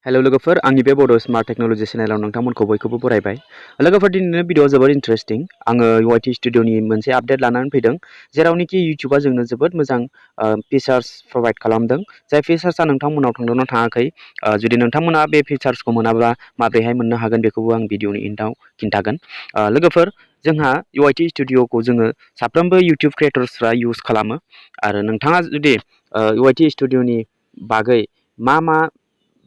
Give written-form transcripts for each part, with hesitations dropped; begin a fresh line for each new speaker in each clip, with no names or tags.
Hello लोगोफोर आंनि बे बड स्मार्ट टेक्नोलॉजी चेनेलाव नोंथांमोनखौ बयखौबो बरायबाय। लोगोफोर दिनैनि भिडिअआ जोबोद इन्टारेस्टिं। आङो UIT स्टुडिअ'नि मोनसे आपडेट लानानै फैदों, जेरावनोखि इउटिउबआ जोंनो जोबोद मोजां फिचार्स प्रोभाइड खालामदों। जाय फिचार्सआ नोंथांमोनाव थांदोंना थाङाखै, जुदि नोंथांमोना बे फिचार्सखौ मोनाब्ला माबोरैहाय मोननो हागोन बेखौबो आं भिडिअनि एन्डआव खिन्थागोन। लोगोफोर जोंहा UIT स्टुडिअ'खौ जोङो साफ्रोमबो इउटिउब क्रिएटर्सफ्रा इउज खालामो आरो नोंथाङा जुदि UIT स्टुडिअ'नि बागै मा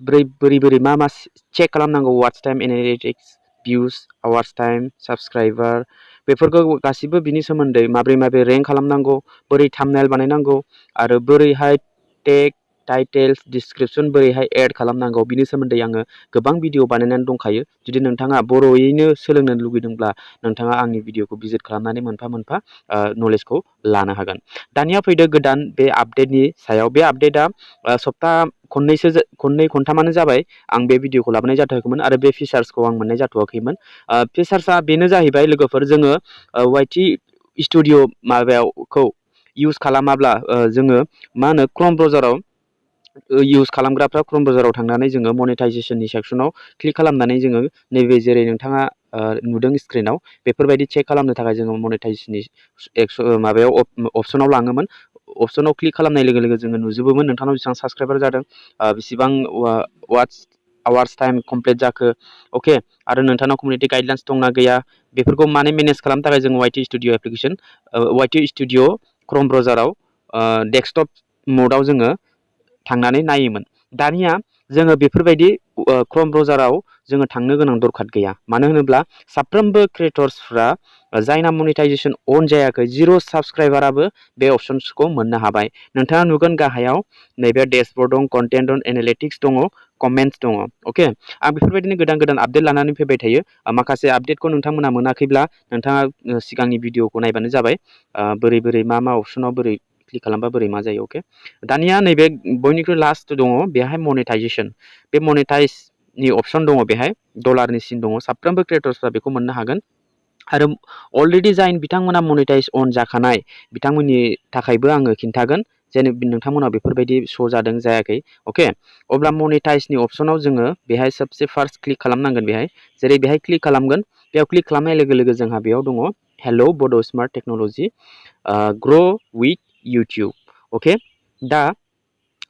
बोरै मा चेक खालामनांगौ, वाट्स time analytics, views, hours time, subscriber, बेफोरखौ गासिबो बिनि सोमोन्दै माबोरै रेंक खालामनांगौ, बोरै थाम्बनेल बानायनांगौ आरो बोरैहाय टेग, टाइटेल्स, डिसक्रिपसन बोरैहाय एड खालामनांगौ बिनि सोमोन्दै आङो गोबां भिडिअ बानायनानै दंखायो। जुदि नोंथाङा बर'यैनो सोलोंनो लुगैदोंब्ला नोंथाङा आंनि भिडिअखौ भिजिट खालामनानै मोनफा मोनफा नलेजखौ लानो हागोन। दानिया फैदो गोदान बे आपडेटनि सायाव। बे आपडेटआ सप्ता खननै खनथामानो जाबाय आं बे भिडिअखौ लाबोनाय जाथ'वाखैमोन आरो बे फिचार्सखौ आं मोननाय जाथ'वाखैमोन। फिचार्सआ बेनो जाहैबाय लोगोफोर, जोङो UIT स्टुडिअ माबाखौ इउज खालामाब्ला जोङो मा होनो क्रोम ब्राउजाराव इउज खालामग्राफ्रा क्रोम ब्राउजाराव थांनानै जोङो मनेटाइजेसननि सेक्सनाव क्लिक खालामनानै जोङो नैबे जेरै नोंथाङा नुदों स्क्रिनाव, बेफोरबायदि चेक खालामनो थाखाय जोङो मनेटाइजेसननि माबायाव अपसनाव लाङोमोन। अपसनाव क्लिक खालामनाय लोगो लोगो जोङो नुजोबोमोन नोंथांनाव बेसेबां साबस्क्राइबार जादों, बेसेबां वाट्स आवार्स टाइम कमप्लिट जाखो, अके, आरो नोंथांनाव कमिउनिटि गाइडलाइन्स दंना गैया, बेफोरखौ माने मेनेज खालामनो थाखाय जों UIT studio application, UIT studio chrome ब्राउजाराव डेस्कटप म'डआव जोङो थांनानै नायोमोन। दानिया जोङो बेफोरबायदि क्रोम ब्राउजाराव जोङो थांनो गोनां दरखार गैया। मानो होनोब्ला साफ्रोमबो क्रिएटर्सफ्रा जायना मनेटाइजेसन अन जायाखै, जिर' साबस्क्राइबाराबो बे अपसन्सखौ मोननो हाबाय। नोंथाङा नुगोन गाहायाव नैबे डेशबर्ड दं, कन्टेन्ट दं, एनालिटिक्स दङ, कमेन्ट्स दङ। अके, आं बेफोरबायदिनो गोदान आपडेट लानानै फैबाय थायो। माखासे आपडेटखौ नोंथांमोना मोनाखैब्ला नोंथाङा सिगांनि भिडिअखौ नायबानो जाबाय, बोरै मा अपसनाव बोरै क्लिक खालामबा बोरै मा जायो। अके, दानिया नैबे बयनिख्रुइ लास्ट दङ बेहाय मनेटाइजेसन। बे मनेटाइजनि अपसन दङ, बेहाय डलारनि सिन दङ। साफ्रोमबो क्रिएटर्सफ्रा बेखौ मोननो हागोन आरो अलरेडि जाय बिथांमोना मनेटाइज अन जाखानाय बिथांमोननि थाखायबो आङो खिन्थागोन जे नोंथांमोनाव बेफोरबायदि श' जादों जायाखै। अके, अब्ला मनेटाइजनि अपसनाव जोङो बेहाय सबसे फार्स्ट क्लिक खालामनांगोन। जेरै बेहाय क्लिक खालामगोन, बेयाव क्लिक खालामनाय लोगो लोगो जोंहा बेयाव दङ hello' Bodo' smart technology grow' with YouTube. Okay, दा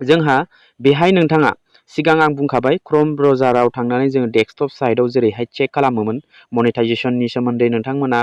जोंहा बेहाय नोंथाङा सिगां आं बुंखाबाय क्रोम ब्राउजाराव थांनानै जोङो डेस्कटप साइडआव जेरैहाय चेक खालामोमोन मनेटाइजेसननि सोमोन्दै, नोंथांमोना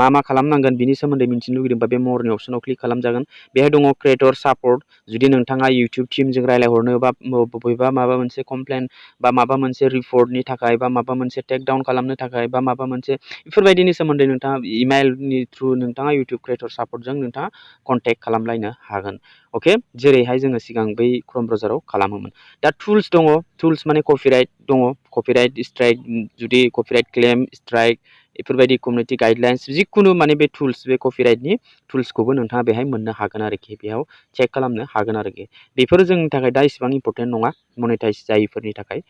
मा खालामनांगोन बिनि सोमोन्दै मिन्थिनो लुगैदोंबा बे मरनि अपसनाव क्लिक खालामजागोन। बेहाय दङ क्रिएटर सापर्ट। जुदि नोंथाङा इउटिउब टिमजों रायज्लायहरनो बा बबेबा माबा मोनसे कमप्लेन बा माबा मोनसे रिपर्टनि थाखाय बा माबा मोनसे टेक डाउन खालामनो थाखाय बा माबा मोनसे बेफोरबायदिनि सोमोन्दै नोंथाङा इमेलनि थ्रु नोंथाङा इउटिउब क्रिएटर सापर्टजों नोंथाङा कन्टेक्ट खालामलायनो हागोन। अके, जेरैहाय जोङो सिगां बै क्रोम ब्राउजाराव खालामोमोन। दा टुल्स दङ, टुल्स माने कपिराइट दङ, कपिराइट स्ट्राइक, जुदि कपिराइट क्लेम स्ट्राइक, बेफोरबायदि कमिउनिटि गाइडलाइन्स, जिखुनु माने बे टुल्स, बे कपिराइटनि टुल्सखौबो नोंथाङा बेहाय मोननो हागोन आरोखि, बेयाव चेक खालामनो हागोन आरोखि। बेफोरो जोंनि थाखाय दा इसेबां इम्परटेन्ट नङा मनेटाइज जायैफोरनि थाखाय।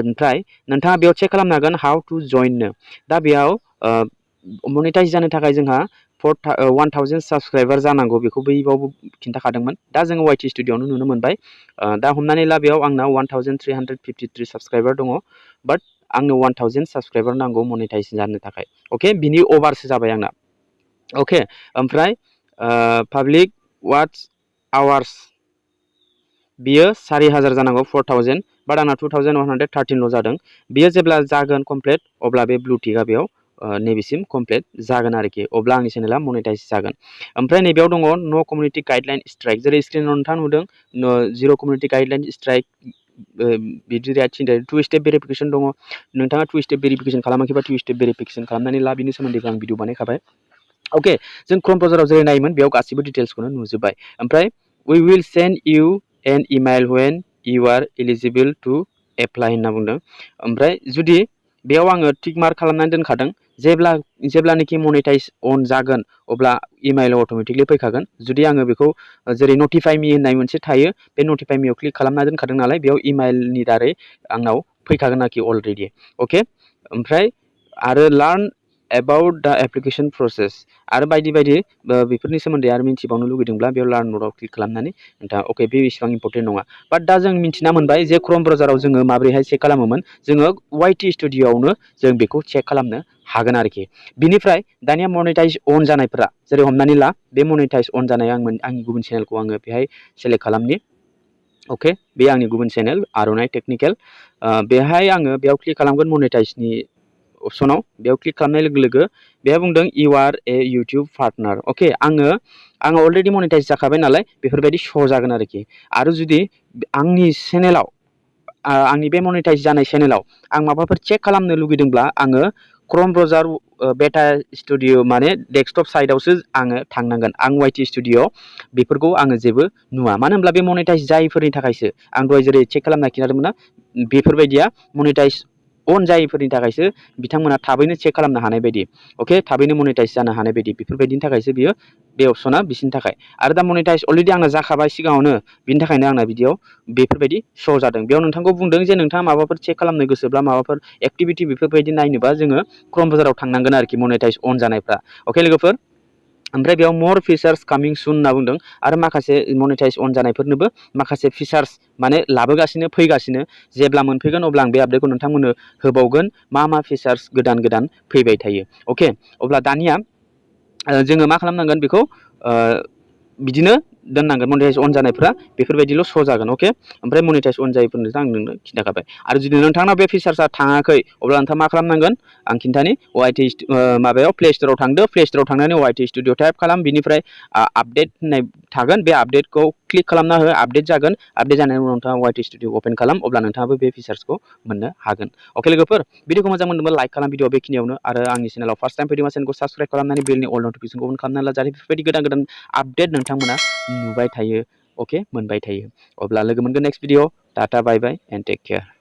ओमफ्राय नोंथाङा बेयाव चेक खालामनो हागोन हाउ टु जइननो। दा बेयाव मनेटाइज जानो थाखाय जोंहा 1000 साबस्क्राइबार जानांगौ, बेखौ बैयावबो खिन्थाखादोंमोन। दा जोङो UIT स्टुडिअ'आवनो नुनो मोनबाय। दा हमनानै ला बेयाव आंनाव 1353 साबस्क्राइबार दङ, बाट आंनो 1000 साबस्क्राइबार नांगौ मनेटाइज जानो थाखाय। अके, बिनि अभारसो जाबाय आंना। अके, ओमफ्राय पाब्लिक वाट्स आवार्स बियो 4000 जानांगौ, 4000, बाट आंना 2113ल' जादों। बियो जेब्ला जागोन कमप्लिट, अब्ला बे ब्लु टिकआ बेयाव नैबेसिम कमप्लिट जागोन आरोखि, अब्ला आंनि चेनेला मनेटाइज जागोन। ओमफ्राय नैबेयाव दङ नो कमिउनिटि गाइडलाइन स्ट्राइक। जेरै स्क्रिनाव नोंथाङा नुदों जिर' कमिउनिटि गाइडलाइन स्ट्राइक, बिदि थिनदों। 2 स्टेप भेरिफिकेसन दङ। नोंथाङा 2 स्टेप भेरिफिकेसन खालामाखैबा 2 स्टेप भेरिफिकेसन खालामनानै ला, बिनि सोमोन्दैबो आं भिडिअ बानायखाबाय। अके, जों क्रोम ब्राउजाराव जेरै नायोमोन बेयाव गासिबो डिटेल्सखौनो नुजोब्बाय। ओमफ्राय we will send you an email when you are eligible to apply होनना बुंदों। ओमफ्राय जुदि बेयाव आङो टिक मार्क खालामनानै दोनखादों, जेब्लानोखि मनेटाइज अन जागोन अब्ला इमेइलाव अट'मेटिकलि फैखागोन। जुदि आङो बेखौ जेरै नटिफाइ मि होननाय मोनसे थायो, बे नटिफाइ मियाव क्लिक खालामना दोनखादों नालाय, बेयाव इमेइलनि दारै आंनाव फैखागोन आरोखि अलरेडि। अके, ओमफ्राय आरो learn about the application process आरो बायदि बायदि बेफोरनि सोमोन्दै आरो मिन्थिबावनो लुगैदोंब्ला बेयाव लार्न मोराव क्लिक खालामनानै नोंथाङा अके बे इसेबां इम्पर्टेन्ट नङा बाट दा जों मिन्थिना मोनबाय जे क्रोम ब्राउजाराव जोङो माबोरैहाय चेक खालामोमोन जोङो वाइटि स्टुडिय'आवनो जों बेखौ चेक खालामनो हागोन आरोखि बिनिफ्राय दानिया मनेटाइज अन जानायफोरा जेरै हमनानै ला बे मनेटाइज अन जानाय आंनि गुबुन चेनेलखौ आङो बेहाय सेलेक्ट खालामनि अके बे आंनि गुबुन चेनेल आर'नाइ टेक्निकेल बेहाय आङो बेयाव क्लिक खालामगोन मनेटाइजनि अपसनाव बेयाव क्लिक खालामनाय लोगो लोगो बेहा बुंदों U R A YouTube partner अके आङो अलरेडि मनेटाइज जाखाबाय नालाय बेफोरबायदि शो जागोन आरोखि आरो जुदि आंनि चेनेलाव आंनि बे मनेटाइज जानाय चेनेलाव आं माबाफोर चेक खालामनो लुगैदोंब्ला आङो क्रोम ब्राउजार बेटा स्टुडिय' माने डेस्कटप साइडआवसो आङो थांनांगोन आं वाइटि स्टुडिय' बेफोरखौ आङो जेबो नुवा मानो होनब्ला बे मनेटाइज जायैफोरनि थाखायसो आं दहाय जेरै चेक खालामना खिन्थादोंमोन ना बेफोरबायदिया मनेटाइज अन जायैफोरनि थाखायसो बिथांमोना थाबैनो चेक खालामनो हानाय बायदि अके थाबैनो मनेटाइज जानो हानाय बायदि बेफोरबायदिनि थाखायसो बियो बे अपसना बिसोरनि थाखाय आरो दा मनेटाइज अलरेडि आंना जाखाबाय सिगाङावनो बिनि थाखायनो आंना बिदियाव बेफोरबायदि शो जादों बेयाव नोंथांखौ बुंदों जे नोंथाङा माबाफोर चेक खालामनो गोसोब्ला माबाफोर एक्टिभिटि बेफोरबायदि नायनोबा जोङो क्रोम ब्राउजाराव थांनांगोन आरोखि मनेटाइज अन जानायफ्रा अके लोगोफोर ओमफ्राय बेयाव मर फिचार्स कामिं सुन होनना बुंदों आरो माखासे मनेटाइज अन जानायफोरनोबो माखासे फिचार्स माने लाबोगासिनो फैगासिनो जेब्ला मोनफैगोन अब्ला आं बे आपडेटखौ नोंथांमोननो होबावगोन मा फिचार्स गोदान गोदान फैबाय थायो अके अब्ला दानिया जोङो मा खालामनांगोन बेखौ बिदिनो दोननांगोन मनेटाइज अन जानायफ्रा बेफोरबायदिल' शो जागोन अके ओमफ्राय मनेटाइज अन जायैफोरनोथ' आं नोंनो खिन्थाखाबाय आरो जुदि नोंथांनाव बे फिचार्सआ थाङाखै अब्ला नोंथाङा मा खालामनांगोन आं खिन्थानि वाइटि माबायाव प्ले स्ट'राव थांदो प्ले स्ट'राव थांनानै वाइटि स्टुडिय' टाइप खालाम बिनिफ्राय आपडेट होननाय थागोन बे आपडेटखौ क्लिक खालामना हो आपडेट जागोन आपडेट जानायनि उनाव नोंथाङा वाइटि स्टुडिय' अपेन खालाम अब्ला नोंथाङाबो बे फिचार्सखौ मोननो हागोन अके लोगोफोर भिडिअखौ मोजां मोनदोंबा लाइक खालाम भिडिअ बेखिनियावनो आरो आंनि चेनेलाव फार्स्ट टाइम फैदोंबा चेनेलखौ साबस्क्राइब खालामनानै बेलनि अल नटिफिकेसनखौ अन खालामनानै ला जाहाथे बेफोरबायदि गोदान गोदान आपडेट नोंथांमोना नुबाय थायो अके मोनबाय थायो अब्ला लोगो मोनगोन next video tata bye bye and take care